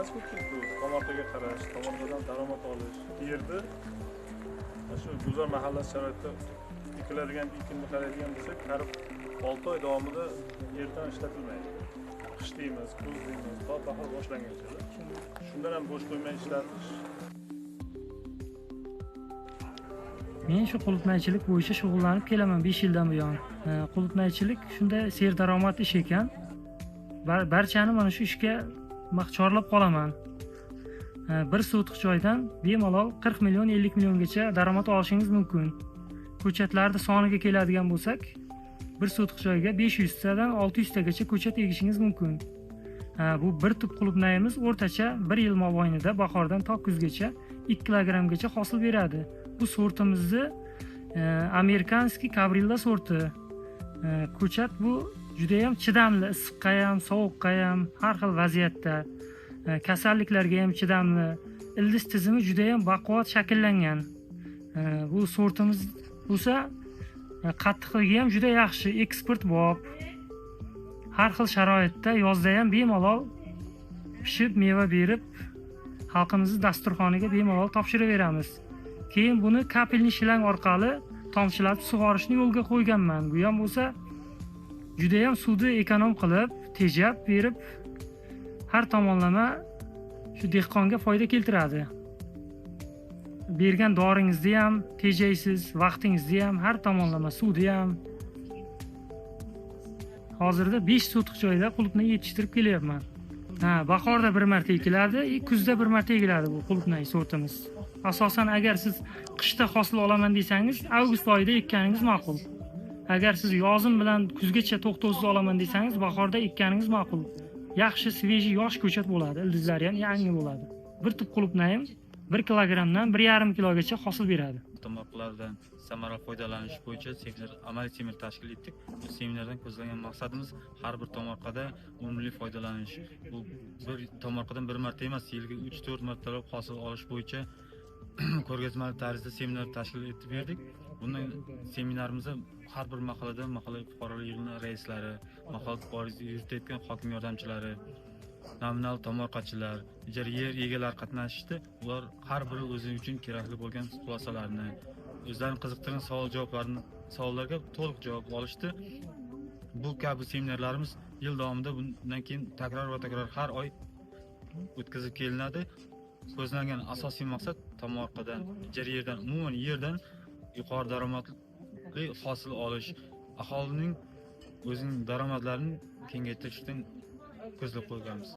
Emas ko'pchilik bu tomorqaga qarash, tomorqadan daromad olish. Yerda shu Gulzor mahallasi sharoitida ekiladigan ekinni qaraydigan bo'lsak, qarib 6 oy davomida yerdan ishlatilmaydi. Qish deymiz, kuz deymiz, to bahor boshlanguncha. Shundan ham bo'sh qo'ymay ishlatish. Men shu qulupnaychilik bo'yicha shug'ullanib kelaman 5 yildan buyon. Qulupnaychilik shunday serdaromad ish ekan. Barchani mana shu ishga chorlab qolaman. Bir sotix joydan bemalol 40 million, 50 milliongacha daromad olishingiz mumkin. Ko'chatlarni soniga keladigan bo'lsak, bir sotix joyga 500 tadan 600 tagacha ko'chat egishingiz mumkin. Bu bir tup qulupnayimiz o'rtacha bir yil mobaynida bahordan to kuzgacha 2 kilogrammgacha hosil beradi. Bu sortimizni amerikanskiy kabrilla sorti. Ko'chat bu juda ham chidamli, issiqqa ham, sovuqqa ham, har xil vaziyatda, kasalliklarga ham chidamli. Ildiz tizimi juda ham baquvvat shakllangan. Bu sortimiz bo'lsa qattiqligi ham juda yaxshi, eksport bop. Har xil sharoitda yozda ham bemalol pishib meva berib, xalqimizni dasturxoniga bemalol topshiraveramiz. Keyin buni kapelni shlang orqali tomchilatib sug'orishni yo'lga qo'yganman. Bu ham bo'lsa juda ham suvni ekonom qilib, tejab berib, har tomonlama shu dehqonga foyda keltiradi. Bergan doringizni ham tejaysiz, vaqtingizni ham, har tomonlama suvni ham. Hozirda 5 sotix joyda qulupnay yetishtirib kelyapman. Ha, bahorda bir marta ekiladi, kuzda bir marta ekiladi bu qulupnay sortimiz. Asosan agar siz qishda hosil olaman desangiz, avgust oyida ekkaningiz ma'qul. Agar siz yozim bilan kuzgacha to'xtovsiz olaman desangiz, bahorda ekkaningiz ma'qul. Yaxshi, svejiy, yosh ko'chat bo'ladi, ildizlari ham yangi bo'ladi. Bir tup qulupnayim 1 kilogrammdan 1,5 kilogacha hosil beradi. Tomorqalardan samarali foydalanish bo'yicha seminar, amaliy seminar tashkil etdik. Bu seminardan ko'zlangan maqsadimiz har bir tomorqada unumli foydalanish. Bu bir tomorqadan bir marta emas, yilga 3-4 martalab hosil olish bo'yicha ko'rgazmali tarzda seminar tashkil etib berdik. Bundan seminarimizda har bir mahallada mahalla fuqarolar yig'ini raislari, mahalla fuqarolar yuritayotgan hokim yordamchilari, nominal tomorqachilar, ijara yer egalari qatnashishdi. Ular har biri o'zi uchun kerakli bo'lgan xulosalarni, o'zlarini qiziqtirgan savol javoblarni, savollarga to'liq javob olishdi. Bu kabi seminarlarimiz yil davomida bundan keyin takror va takror har oy o'tkazib kelinadi. Ko'zlangan asosiy maqsad tomorqadan, ijara yerdan, umuman yerdan yuqori daromadli hosil olish, aholining o'zining daromadlarini kengaytirishdan ko'zlab qo'yganmiz.